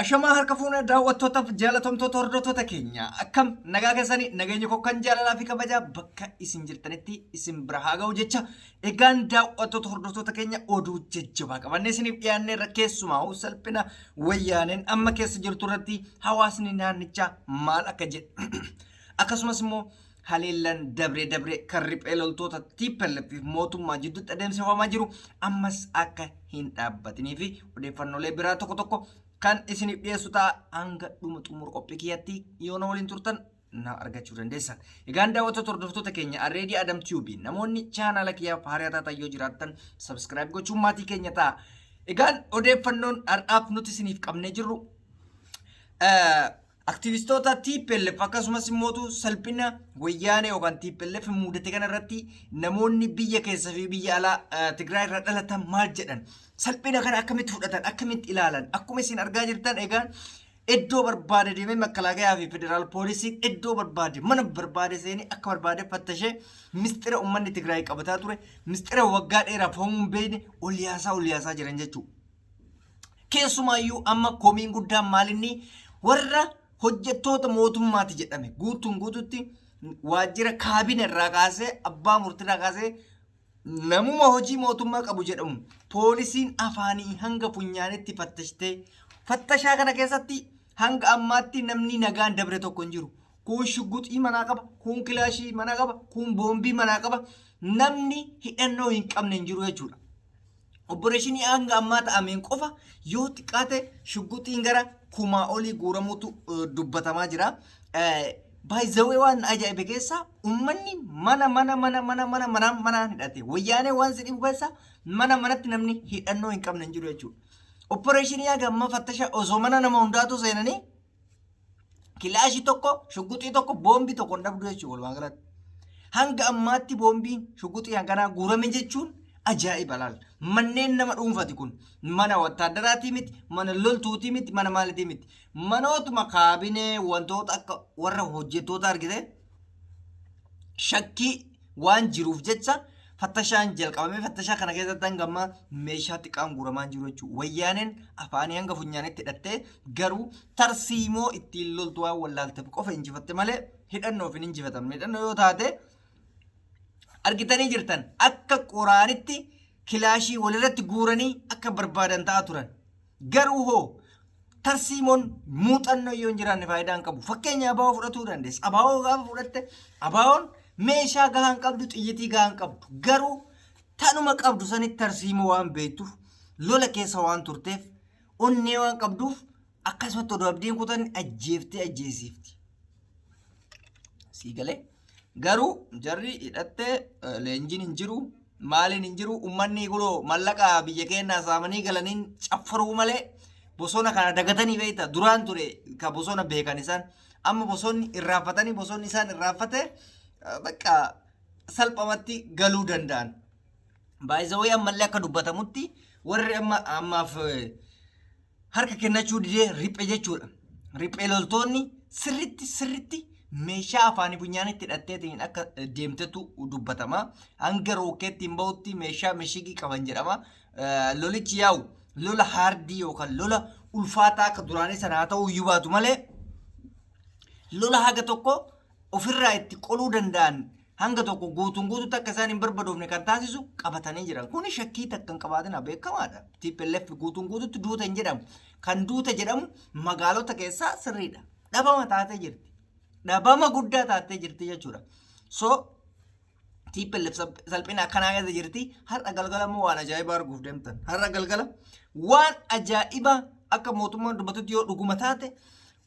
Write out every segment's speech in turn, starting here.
Ashamaa harka fuunee daawwattootaaf jaalatamtoota hordoftoota keenya akkam nagaa keessanii nageenya koo kan jaalalaa fi kabajaa bakka isin jirtanitti isin bira haa ga'u jecha egaan daawwattoota hordoftoota keenya oduu jajjabaa qabannee isiniif dhiyaannee irra keessumaa salphina wayyaaneen amma keessa jirtu irratti hawaasni naannichaa maal akka jedhu akkasumas immoo haleellaan dabree dabree kan riphee loltoota TPLF fi mootummaa jidduutti adeemsifamaa jiru ammas akka hin dhaabbatinii fi odeeffannoolee biraa tokko tokko kan isiniif dhiyeessu ta'a hanga dhuma xumura qophii kiyyatti yoo na waliin turtan na argachuu dandeessan. Egaan daawwattoota hordoftoota keenya Arreedii Adam Tube namoonni chaanaala kiyyaaf haaraa taatan yoo jiraattan subscribe gochuun maatii keenya ta'a. Egaan odeeffannoon har'aaf nuti isiniif qabnee jirru Aktivistoota TPLF akkasumas immootu salphina wayyaanee yookaan TPLF muudate kana irratti namoonni biyya keessa fi biyya alaa Tigraay irraa dhalatan maal jedhan? Salphina kana akkamitti fudhatan? Akkamitti ilaalan? Akkuma isin argaa jirtan egaan iddoo barbaade deemee makkalaakayaa fi federaal poolisiin iddoo barbaade mana barbaade seenee akka barbaade fattashee mistira uummanni Tigraay qabataa ture mistira waggaa dheeraaf homuu hin beekne ol yaasaa ol yaasaa jiran jechuudha. Keessumaayyuu amma komiin guddaan maalinni warra hojjettoota mootummaati jedhame guutuun guututti waajjira kaabina irraa kaasee abbaa murtiirraa kaasee namuma hojii mootummaa qabu jedhamu poolisiin afaanii hanga funyaanitti fattashtee fattashaa kana keessatti hanga ammaatti namni nagaan dabre tokko hin jiru. Kuun shugguxii manaa qaba, kuun kilaashii manaa qaba, kuun boombii manaa qaba. Namni hidhannoo hin qabne hin jiru jechuudha. Opporeeshinii hanga ammaa ta'ameen qofa yoo xiqqaate shugguxiin gara kumaa olii guuramuutu dubbatamaa jira. Baay'izawee waan ajaa'ibe keessaa uummanni mana mana mana mana mana manaan manaan hidhate. Wayyaanee waan si dhibu keessaa mana manatti namni hidhannoo hin qabne hin jiru jechuudha. Opporeeshinii haga ammaa fattasha osoo mana nama hundaatu seenanii Kilaashii tokko, shugguxii tokko, boombii tokko hin dhabdu jechuudha walumaa galatti. Hanga ammaatti boombiin shugguxii hanganaa guurame jechuun ajaa'iba laal. Manneen nama dhuunfati kun mana wattaaddaraatii miti, mana loltuutii miti, mana maalitii miti. Manootuma kaabinee wantoota akka warra hojjettoota argite shakkii waan jiruuf jecha fattashaan jalqabamee fattashaa kana keessatti hanga ammaa meeshaa xiqqaan guuramaa hin jiru jechuudha. Wayyaaneen afaanii hanga funyaanitti hidhattee garuu tarsiimoo ittiin loltu waan wallaalteef qofa injifatte malee hidhannoof hin injifatamne. Hidhannoo yoo taate argitanii jirtan akka qoraanitti kilaashii walirratti guuranii akka barbaadan ta'aa turan. Garuu hoo tarsiimoon muuxannoo yoo hin jiraanne faayidaa hin qabu. Fakkeenya abaa'oo fudhatuu dandeessa. Abaa'oo gaafa fudhatte abaa'oon meeshaa gahaa hin qabdu, xiyyitii gahaa hin qabdu. Garuu tanuma qabdu sanitti tarsiimoo waan beektuuf, lola keessa waan turteef, onnee waan qabduuf akkasumatti odoo abdiin kutanne ajjeeftee ajjeesiifti. Sii galee? Garuu jarri hidhattee leenjiin hin jiru, maaliin hin jiru, uummanni kunoo mallaqa biyya keenyaa saamanii galaniin caffaruu malee bosona kana dagatanii beekta. Duraan ture ka bosona beekan isaan. Amma bosonni irraanfatanii bosonni isaan irraanfate bakka salphamatti galuu danda'an. Baay'izawee ammallee akka dubbatamutti warri amma ammaaf harka kennachuu didee riphe jechuudha. Riphee loltoonni sirritti sirritti meeshaa afaanii funyaanitti hidhatteetiin akka deemtetu dubbatama. Hanga rookeettiin bahutti meeshaa mishigii qaban jedhama. Lolichi yaa'u lola haardii yookaan lola ulfaataa akka duraanii sana haa ta'uu iyyuu baatu malee lola haga tokko ofirraa itti qoluu danda'an hanga tokko guutuun guutuutti akka isaan hin barbadoofne kan taasisu qabatanii jiran. Kuni shakkii takka hin qabaatina beekamaadha. TPLF guutuun guutuutti duuta hin jedhamu. Kan duuta jedhamu magaalota keessaa sirriidha. Dhabama taatee jirti. Dhabama guddaa taatee jirti jechuudha. So TPLF salphina akkanaa keessa jirti. Har'a galgala immoo waan ajaa'ibaa arguuf deemtan. Har'a galgala waan ajaa'ibaa akka mootummaan dubbatutti yoo dhuguma taate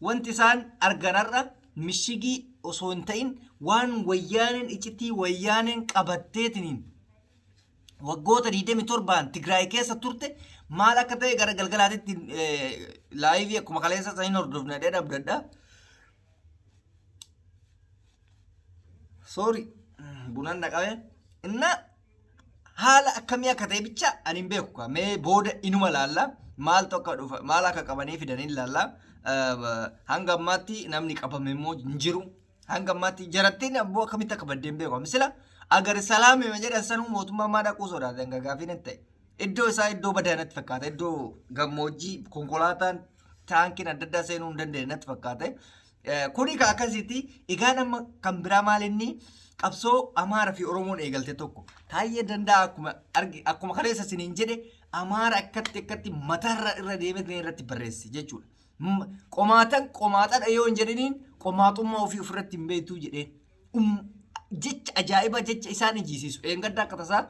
wanti isaan argan har'a mishigii osoo hin ta'in waan wayyaaneen iccitii wayyaaneen qabatteetiniin waggoota 27n Tigraay keessa turte maal akka ta'e gara galgalaatitti laayivii akkuma kaleessa san hin hordofne jedhee abdadha. Sorry bunan na qabe. Inna haala akkamii akka ta'e bicha ani hin beeku kaa. Mee booda inuma laalla. Maaltu akka dhufa maal akka qabanii fidanii laalla. Hanga ammaatti namni qabame immoo hin jiru. Hanga ammaatti jarattiin abboo akkamitti akka baddee hin beeku. Misila agar salaamii jedhan sanuu mootummaa maa dhaquu sodaate hanga gaafiin hin ta'e. Iddoo isaa iddoo badaa natti fakkaata. Iddoo gammoojjii konkolaataan Taankiin adda addaa seenuu hin dandeenye natti fakkaate. Kuni ka akkasiiti. Egaan amma kan biraa maal inni qabsoo Amaara fi Oromoon eegalte tokko. Taayyee Danda'a akkuma argi akkuma kaleessa isiniin jedhe Amaara akkatti akkatti mataarra irra deemee irratti barreesse jechuudha. Qomaatan qomaaxadha yoo hin jedhiniin qomaaxummaa ofii ofirratti hin beektuu jedhee. Jecha ajaa'iba jecha isaan ijjiisiisu. Eengadda akka tasaa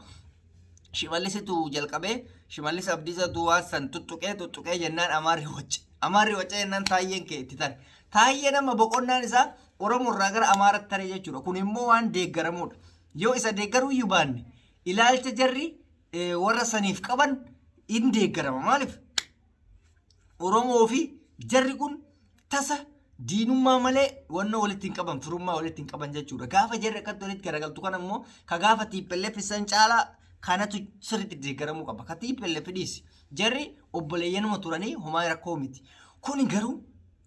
Shimallisitu jalqabee Shimallis Abdiisatu waan san tuttuqee tuttuqee jennaan Amaarri wacce. Amaarri wacce jennaan Taayyeen kee itti tare. Taayyeen amma boqonnaan isaa Oromoo irraa gara Amaaratti tare jechuudha. Kun immoo waan deeggaramuudha. Yoo isa deeggaruu iyyuu baanne ilaalcha jarri warra saniif qaban hin deeggarama. Maaliif? Oromoo fi jarri kun tasa diinummaa malee wannoo walitti hin qaban firummaa walitti hin qaban jechuudha. Gaafa jarri akkatti walitti garagaltu kana immoo ka gaafa TPLF san caalaa kanatu sirriitti deeggaramuu qaba. Ka TPLF dhiisi. Jarri obboleeyyanuma turanii homaa rakkoo miti. Kuni garuu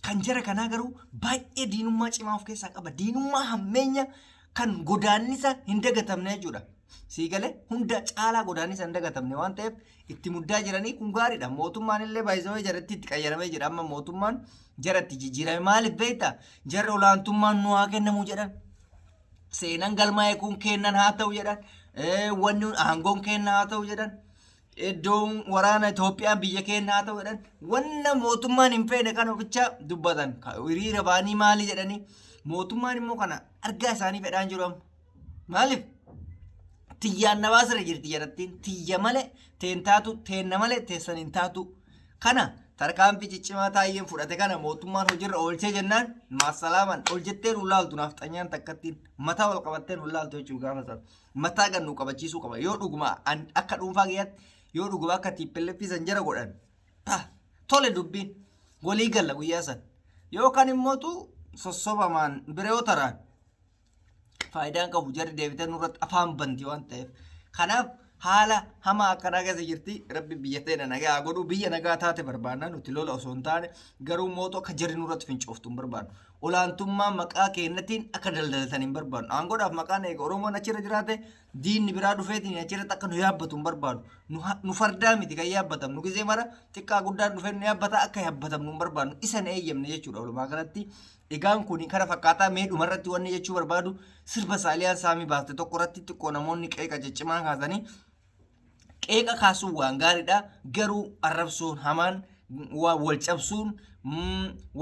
kan jara kanaa garuu baay'ee diinummaa cimaa of keessaa qaba. Diinummaa hammeenya kan godaannisa hin dagatamne jechuudha. Sii galee hunda caalaa godaannisa hin dagatamne waan ta'eef itti muddaa jiranii kun gaariidha. Mootummaan illee baay'isawee jaratti itti qayyaramee jira. Amma mootummaan jaratti jijjiirame maaliif beektaa? Jarri olaantummaan nu haa kennamu jedhan. Seenan galmaa'e kun kennan haa ta'u jedhan. Wanni aangoon kenna haa ta'u jedhan. Iddoon waraana Itoophiyaa biyya keenya haa ta'u jedhan. Wanna mootummaan hin feene kana oficha dubbatan. Hiriira ba'anii maali jedhanii. Mootummaan immoo kana argaa isaanii fedhaan jiru amma. Maaliif? Tiyyaan na baasira jirti jedhattiin. Tiyya malee teen taatu, teenna malee teessan hin taatu. Kana tarkaanfii ciccimaa Taayyeen fudhate kana mootummaan hojiirra oolchee jennaan maassalaaman ol jettee nu laaltu naafxanyaan takkattiin mataa wal qabattee nu laaltu jechuudha gaafa sana. Mataa gad nu qabachiisuu qaba. Yoo dhuguma akka dhuunfaa kiyyaatti yoo dhuguma akka TPLF san jara godhan tole dubbiin walii galla guyyaa san. Yookaan immootu sossobamaan bira yoo taraan faayidaan qabu jarri deebitee nurratti afaan banti waan ta'eef. Kanaaf haala hamaa akkanaa keessa jirti. Rabbi biyya teena nagaa haa godhu. Biyya nagaa taate barbaanna nuti lola osoo hin taane garuu mootu akka jarri nurratti fincooftu hin barbaannu. Olaantummaa maqaa keenyatiin akka daldalatan hin barbaannu. Aangoodhaaf maqaan eega Oromoon achirra jiraate diinni biraa dhufeetiin achirratti akka nu yaabbatu hin barbaadu. Nu fardaa miti kan yaabbatamnu gizee mara xiqqaa guddaan dhufee nu yaabbata akka yaabbatamnu hin barbaannu. Isa hin eeyyamne jechuudha walumaa galatti. Egaan kuni kana fakkaataa mee dhumarratti wanni jechuu barbaadu sirba Saaliyaan Saamii baaste tokko irratti xiqqoo namoonni qeeqa ciccimaa kaasanii qeeqa kaasuun waan gaariidha garuu arrabsoon hamaan waan wal cabsuun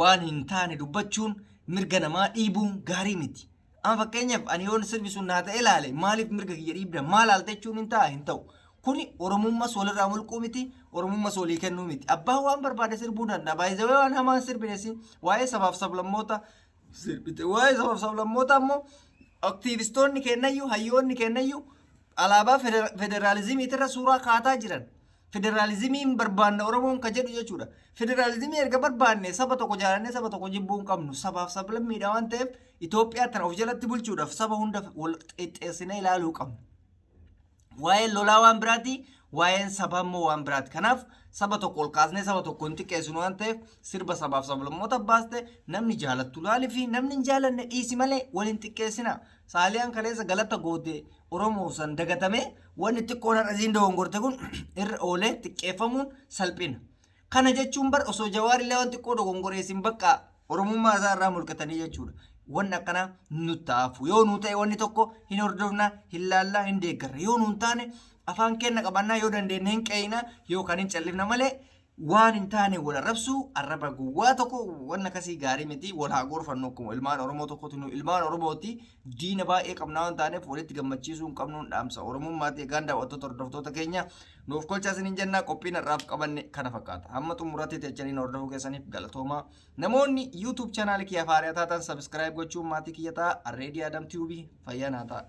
waan hin taane dubbachuun mirga namaa dhiibuun gaarii miti. Amma fakkeenyaaf ani yoon sirbi sun naa ta'e ilaale maaliif mirga kiyya dhiibda maal haalte jechuun hin ta'a hin ta'u. Kuni Oromummas walirraa mulquu miti, Oromummas walii kennuu miti. Abbaan waan barbaade sirbuu danda'a. Baay'ee waan hamaan sirbine si waa'ee sabaaf sablammoota sirbite. Waa'ee sabaaf sablammoota ammoo aktiivistoonni kennayyuu hayyoonni kennayyuu alaabaa federaalizimiitirra suuraa kaataa jiran. Federaalizimiin barbaanna Oromoon ka jedhu jechuudha. Federaalizimii erga barbaanne saba tokko jaalannee saba tokko jibbuu hin qabnu. Sabaaf sablammiidha waan ta'eef Itoophiyaa tana of jalatti bulchuudhaaf saba hunda wal qixxeessinee ilaaluu qabna. Waa'een lolaa waan biraati, waa'een sabaa immoo waan biraati. Kanaaf saba tokko ol kaasnee saba tokko hin xiqqeessinu waan ta'eef sirba sabaaf sablammoota baaste namni jaalattu laali fi namni hin jaalanne dhiisi malee wal hin xiqqeessina. Saaliyaan kaleessa galata goote Oromoo san dagatamee wanni xiqqoon har'a isiin dogongorte kun irra oolee xiqqeeffamuun salphina. Kana jechuun bar osoo Jawaar illee waan xiqqoo dogongoree isin bakka Oromummaa isaa irraa mulqatanii jechuudha. Wanni akkanaa nutti hafu. Yoo nuu ta'e wanni tokko hin hordofna, hin laalla, hin deeggarra. Yoo nuun taane afaan keenya qabannaa yoo dandeenye hin qeeyna yookaan hin callifna malee waan hin taane wal arrabsuu arraba gowwaa tokko wanni akkasii gaarii miti wal haa gorfannu akkuma ilmaan Oromoo tokkotti nu ilmaan Oromooti diina baay'ee qabnaa waan taaneef walitti gammachiisuu hin qabnuun dhaamsa Oromummaati egaan daawwattoota hordoftoota keenya Nuuf kolchaa isiniin jennaa qophiin har'aaf qabanne kana fakkaata. Hamma xumuraatti teechaniin hordofuu keessaniif galatoomaa. Namoonni YouTube channel kiyyaaf haaraa taatan subscribe gochuun maatii kiyya ta'a. Arreedii Adam Tube fayyaa naa ta'a.